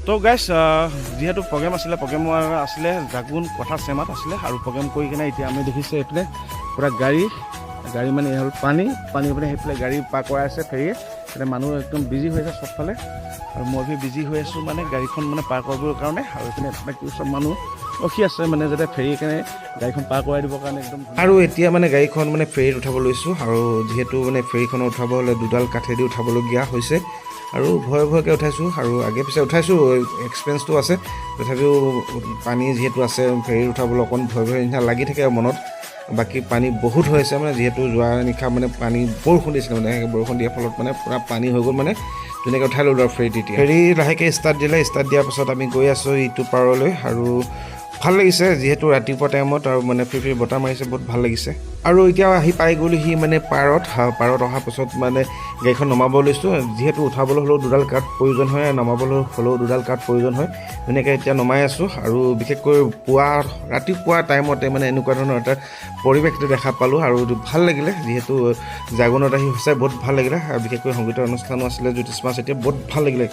তো গাইছ, যিহেতু প্ৰগ্ৰেম আছিলে, প্ৰগ্ৰেম আছিলে জাগুন কথা চেমাত আছিলে আৰু প্ৰগ্ৰেম কৰি কিনে এতিয়া আমি দেখিছে এইফালে পূৰা গাড়ী গাড়ী, মানে এই হ'ল পানী পানী মানে সেইফালে গাড়ী পাৰ কৰাই আছে ফেৰীয়ে। এতিয়া মানুহ একদম বিজি হৈ আছে চবফালে আৰু মই বি বিজি হৈ আছোঁ, মানে গাড়ীখন মানে পাৰ কৰিবৰ কাৰণে। আৰু এইপিনে বাকী চব মানুহ ৰখি আছে, মানে যাতে ফেৰীৰ কাৰণে গাড়ীখন পাৰ কৰাই দিবৰ কাৰণে একদম। আৰু এতিয়া মানে গাড়ীখন মানে ফেৰীত উঠাব লৈছোঁ আৰু যিহেতু মানে ফেৰীখনত উঠাব হ'লে দুডাল কাঠেদি উঠাবলগীয়া হৈছে আৰু ভয়ে ভয়কৈ উঠাইছোঁ আৰু আগে পিছে উঠাইছোঁ, এক্সপিৰিয়েঞ্চটো আছে। তথাপিও পানী যিহেতু আছে, ফেৰীত উঠাবলৈ অকণ ভয় ভয় নিচিনা লাগি থাকে আৰু মনত। বাকী পানী বহুত হৈ আছে, মানে যিহেতু যোৱা নিশা মানে পানী বৰষুণ দিছিলে, মানে সেই বৰষুণ দিয়াৰ ফলত মানে পূৰা পানী হৈ গ'ল। মানে ধুনীয়াকৈ উঠাই ল'লোঁ আৰু ফেৰীত। এতিয়া ফেৰী লাহেকৈ ষ্টাৰ্ট দিলে। ষ্টাৰ্ট দিয়াৰ পাছত আমি গৈ আছোঁ ইটো পাৰলৈ আৰু ভাল লাগিছে, যিহেতু ৰাতিপুৱা টাইমত আৰু মানে ফ্ৰী ফ্ৰী বতাহ মাৰিছে, বহুত ভাল লাগিছে। আৰু এতিয়া আহি পাই গ'লোহি মানে পাৰত। পাৰত অহাৰ পাছত মানে গাড়ীখন নমাব লৈছোঁ। যিহেতু উঠাবলৈ হ'লেও দুডাল কাঠ প্ৰয়োজন হয়, নমাবলৈ হ'লেও দুডাল কাঠ প্ৰয়োজন হয়। ধুনীয়াকৈ এতিয়া নমাই আছোঁ আৰু বিশেষকৈ পুৱা ৰাতিপুৱা টাইমতে মানে এনেকুৱা ধৰণৰ এটা পৰিৱেশটো দেখা পালোঁ আৰু ভাল লাগিলে। যিহেতু জাগোনত আহি সঁচাই বহুত ভাল লাগিলে আৰু বিশেষকৈ সংগীতৰ অনুষ্ঠানো আছিলে জ্যোতিষ্মা চেতিয়া, বহুত ভাল লাগিলে।